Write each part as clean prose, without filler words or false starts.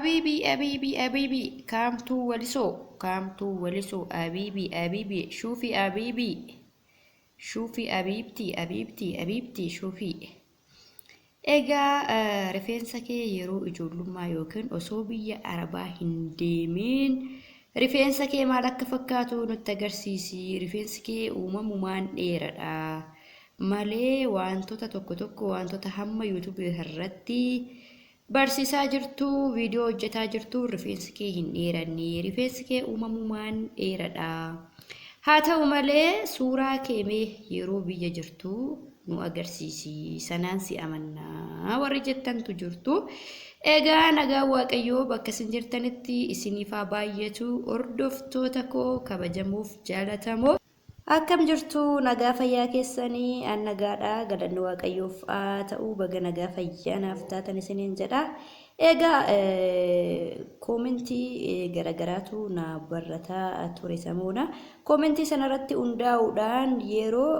Abiibii abiibii abiibii kaamtuu walisoo kaamtuu walisoo abiibii abiibii shuufii abiibii shuufii abiibtii abiibtii abiibtii shuufii. Egaa rifeensa kee yeroo ijoollummaa yookiin osoo biyya arabaa hin deemiin rifeensa kee maal akka fakkaatu nutti agarsiisi. Rifeensi kee uumamumaan dheeradha malee wantoota tokko tokko wantoota hamma yuutuubii irratti barsiisaa jirtu, viidiyoo hojjetaa jirtu rifeensi kee hin dheeranne. Rifeensi kee uumamumaan dheeradha. Haa ta'u malee suuraa kee mee yeroo biyya jirtu nu agarsiisi. Sanaan si amannaa warri jettantu jirtu. Egaa nagaan Waaqayyoo bakka isin jirtanitti isiniif haa baay'atu hordoftoota koo kabajamuuf jaalatamoo. Akkam jirtu nagaa fayyaa keessanii an nagaadha galanni Waaqayyoof haa ta'u baga nagaa fayyaa naaf taatan isiniin jedha. Egaa koomentii garagaraatu na barrataa ture samoona. Koomentii sanarratti hundaa'uudhaan yeroo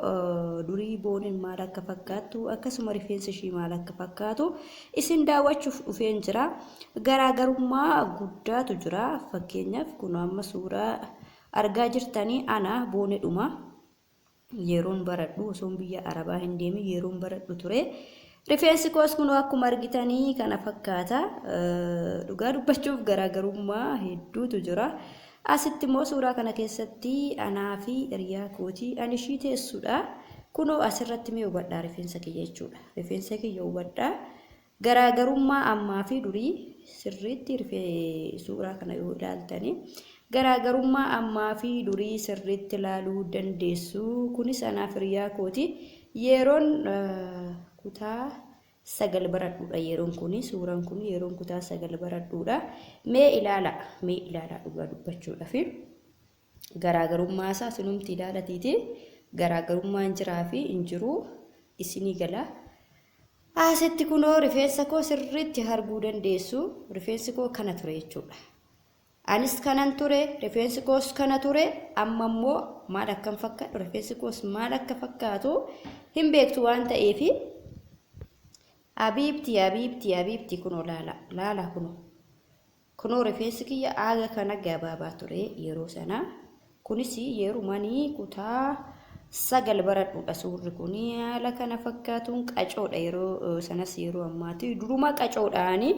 durii booniin maal akka fakkaattu akkasuma rifeensi ishii maal akka fakkaatu isin daawwachuuf dhufeen jira. Garaagarummaa guddaatu jira. Fakkeenyaaf kun amma suuraa argaa jirtanii ana boonedhuma. Yeroon baradhu osoon biyya arabaa hin deemin yeroon baradhu ture. Rifeensi koos kun akkuma argitanii kana fakkaata. Dhugaa dubbachuuf garaagarummaa hedduutu jira. Asitti immoo suuraa kana keessatti anaa fi hiriyaa kootii ani ishii teessudha. Kunoo asirratti mee hubadhaa rifeensa kiyya jechuudha. Rifeensa kiyya hubadhaa. Garaagarummaa ammaa fi durii sirriitti suuraa kana yoo ilaaltanii garaagarummaa ammaa fi durii sirriitti ilaaluu dandeessu. Kunis anaaf hiriyaa kooti. Yeroon kutaa 9 baradhuudha yeroon kuni suuraan kun yeroon kutaa 9 baradhuudha. Mee ilaala mee ilaala dhugaa dubbachuudhaaf garaagarummaa isaa sinumti ilaalatiiti garaagarummaan jiraa fi hin jiru isinii gala. Asitti kunoo rifeensa koo sirriitti arguu dandeessu. Rifeensi koo kana ture jechuudha. Anis kanan ture, rifeensi koos kana ture, amma immoo maal akkan fakkaatu, rifeensi koos maal akka fakkaatu hin beektu waan ta'eef abiibti abiibti abiibti kunoo laala laala kunoo. Kunoo rifeensi kiyya aaga kana gabaabaa ture yeroo sana. Kunis yerumanii kutaa 9 baradhuudha suurri kun haala kana fakkaatuun qacoodha yeroo sanas yeroo ammaati duruma qacoodhaani.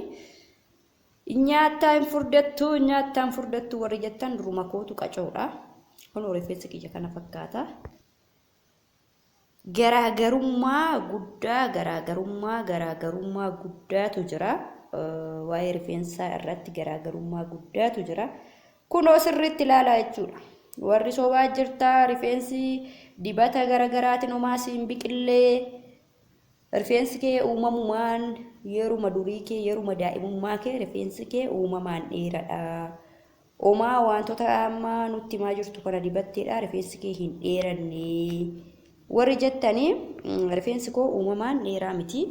Nyaattaa hin furdattu nyaattaa hin furdattu warri jettan duruma kootu qacoodha. Kunoo rifeensi kiyya kana fakkaata. Garaagarummaa guddaa garaagarummaa garaagarummaa guddaatu jira. Waa'ee rifeensaa irratti garaagarummaa guddaatu jira. Kunoo sirriitti ilaalaa jechuudha. Warri sobaa jirtaa rifeensi dibata garagaraatiin homaa siin biqillee rifeensi kee uumamumaan yeruma durii kee yeruma daa'imummaa kee rifeensi kee uumamaan dheeradha. Omaa waantota amma nutti himaa jirtu kana dibatteedha rifeensi kee hin dheeranne. Warri jettanii rifeensi koo uumamaan dheeraa miti.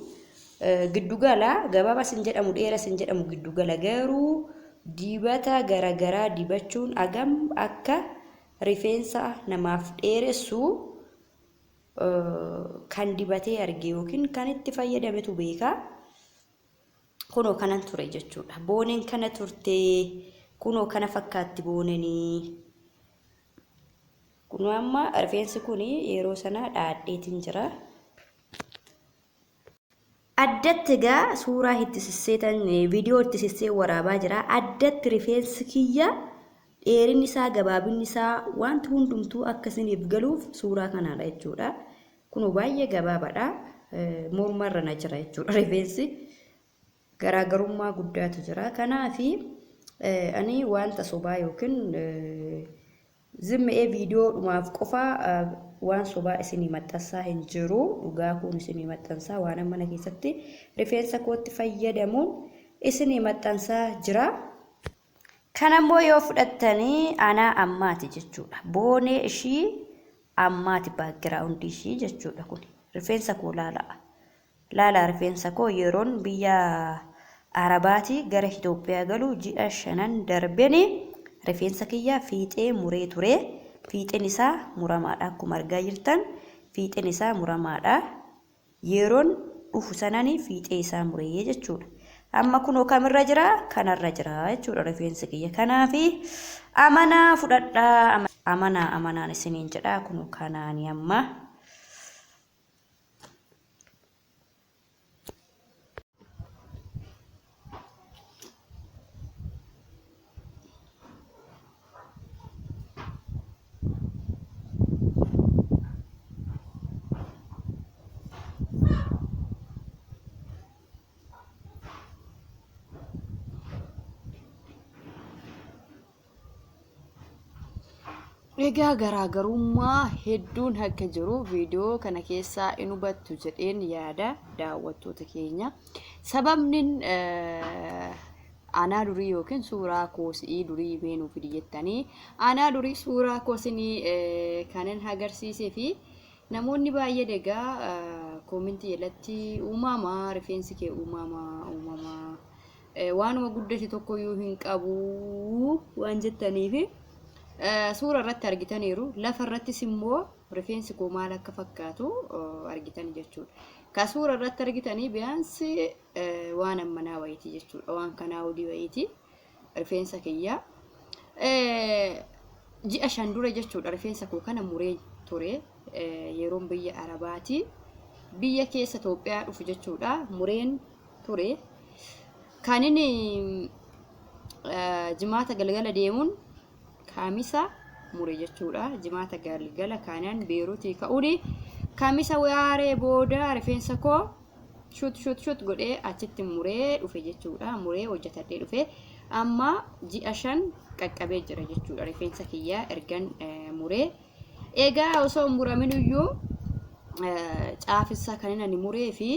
Giddugala gabaabas hin jedhamu dheeras hin jedhamu giddugala garuu dibata garagaraa dibachuun agam akka rifeensa namaaf dheeressu kan dibatee arge yookiin kan itti fayyadametu beeka. Kunoo kanan ture jechuudha. Booneen kana turte. Kunoo kana fakkaatti boonenii. Kunoo amma rifeensi kun yeroo sana dhaadheetiin jira. Addatti egaa suuraa itti sisseetan viidiyoo itti sissee waraabaa jira. Addatti rifeensi kiyya dheerinni isaa gabaabinni isaa wanti hundumtuu akka isiniif galuuf suuraa kanaadha jechuudha. Kunoo baay'ee gabaabaadha. Mormarra na jira jechuudha rifeensi. Garaagarummaa guddaatu jira. Kanaaf ani wanta sobaa yookiin zimmi'ee viidiyoodhumaaf qofa waan sobaa isinii maxxansaa hin jiru. Dhugaa kun isinii maxxansaa waan mana keessatti rifeensa kootti fayyadamuun isinii maxxansaa jira. Kanammoo yoo fudhattanii anaa ammaati jechuudha. Boonee ishii ammaati baakgiraawundii ishii jechuudha kun. Rifeensa koo laalaa. Laalaa rifeensa koo yeroon biyya Arabaati gara Itoophiyaa galu ji'a shanan darbeni rifeensa kiyya fiixee muree ture. Fiixeen isaa muramaadha akkuma argaa jirtan fiixeen isaa muramaadha. Yeroon dhufu sanani fiixee isaa muree jechuudha. Amma kunoo kamirra jira? Kanarra jira jechuudha rifeensi kiyya. Kanaafi amanaa fudhadhaa. Amanaa amanaan isiniin jedha kunoo kanaani amma. Egaa garaagarummaa hedduun akka jiru viidiyoo kana keessaa in hubattu jedheen yaada daawwattoota keenya. Sababni anaa durii yookiin suuraa koosii durii mee nuuf fidi jettanii anaa durii suuraa koosinii kanan agarsiisee fi namoonni baay'een egaa koomentii jalatti uumamaa rifeensi kee uumamaa uumamaa waanuma guddate tokkoyyuu hin qabu waan jettaniifi suura irratti argitaniiru. Lafa irrattis immoo rifeensi koo maal akka fakkaatu argitan jechuudha. Ka suura irratti argitanii biyaansi waan ammanaa wayiiti jechuudha. Waan kanaa olii wayiiti rifeensa kiyya. Ji'a 5 dura jechuudha rifeensa koo kana muree ture yeroon biyya Arabaati. Biyya keessa Itoophiyaa dhufu jechuudha mureen ture. Kan inni jimaata galgala deemuun kamisa mure jechuudha. Jimaata galgala kanan Beeruutii ka'uun kamisa waaree booda rifeensa koo shut shut shut godhee achitti muree dhufe jechuudha. Muree hojjetadhee dhufe. Amma ji'a 5 qaqqabee jira jechuudha rifeensa kiyyaa ergan muree. Egaa osoo hin muramin iyyuu caafissa kan inni muree fi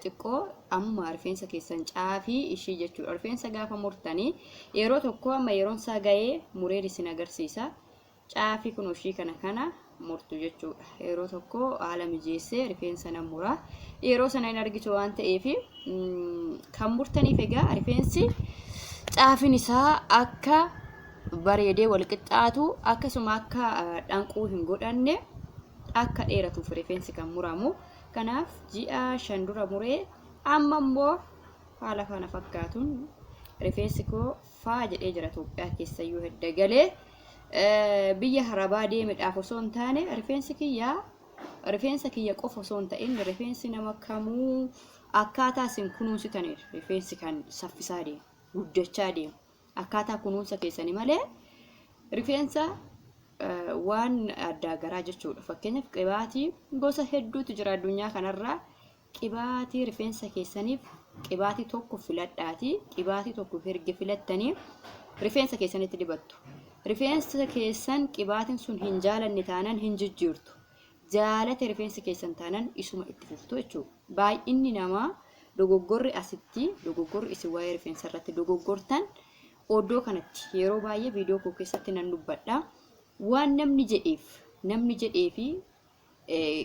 xiqqoo amma rifeensa keessan caafii ishii jechuudha. Rifeensa gaafa murtanii yeroo tokko amma yeroon isaa ga'ee mureen isin agarsiisa. Caafii kun ishii kana kana murtu jechuudha. Yeroo tokko haala mijeessee rifeensa nan mura. Yeroo sana hin argitu waan ta'eef kan murtaniif egaa rifeensi caafin isaa akka bareedee wal qixxaatu akkasuma akka dhanquu hin godhanne akka dheeratuuf rifeensi kan muramu. Kanaaf ji'a 5 dura muree amma immoo haala kana fakkaatuun rifeensi koo faa jedhee jira. Itoophiyaa keessayyuu hedda galee biyya harabaa deemedhaaf osoo hin taane rifeensi kiyyaa rifeensa kiyya qofa osoo hin ta'in rifeensi nama kamuu akkaataa isin kunuunsitaniin rifeensi kan saffisaa deemu guddachaa deemu akkaataa kunuunsa keessanii malee rifeensa waan addaa garaa jechuudha. Fakkeenyaaf qibaatii gosa hedduutu jira addunyaa kanarraa. Qibaatii rifeensa keessaniif qibaatii tokko filadhaatii qibaatii tokko erga filattanii rifeensa keessanitti dibattu. Rifeensa keessan qibaatiin sun hin jaalanne taanan hin jijjiirtu. Jaalate rifeensi keessan taanan isuma itti fuftu jechuudha. Baay'inni namaa dogoggorri asitti dogoggorri isin waa'ee rifeensa irratti dogoggortan oddoo kanatti yeroo baay'ee viidiyoo koo keessatti nan dubbadha. Waan namni jedheef namni jedhee fi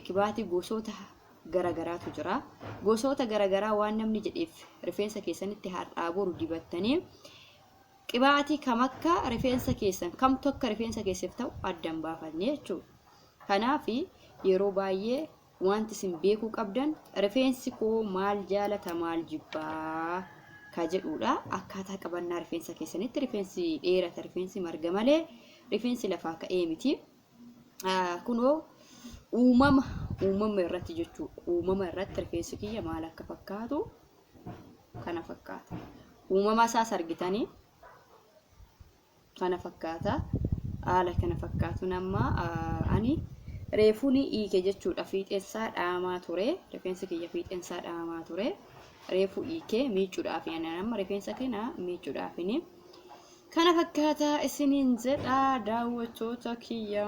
qibaatii gosoota garagaraatu jira. Gosoota garagaraa waan namni jedheef rifeensa keessanitti har'aa boru dibattanii qibaatii kam akka rifeensa keessan kamtu akka rifeensa keessaf ta'u addan baafanne jechuudha. Kanaaf yeroo baay'ee wanti isin beekuu qabdan rifeensi koo maal jaalata maal jibbaa ka jedhudha. Akkaataa qabannaa rifeensa keessanitti rifeensi dheerata rifeensi marga malee rifeensi lafaa ka'ee miti. Kunoo uumama uumama irratti jechuudha. Uumama irratti rifeensi kiyya maal akka fakkaatu kana fakkaata. Uumama isaas argitanii kana fakkaata. Haala kana fakkaatuun amma ani reefuun hiike jechuudha. Fiixeensaa dhaamaa ture. Rifeensi kiyya fiixeensaa dhaamaa ture. Reefu hiike miicuudhaaf ani amma rifeensa kana miicuudhaafini. Kana fakkaata isiniin jedha daawwattoota kiyya.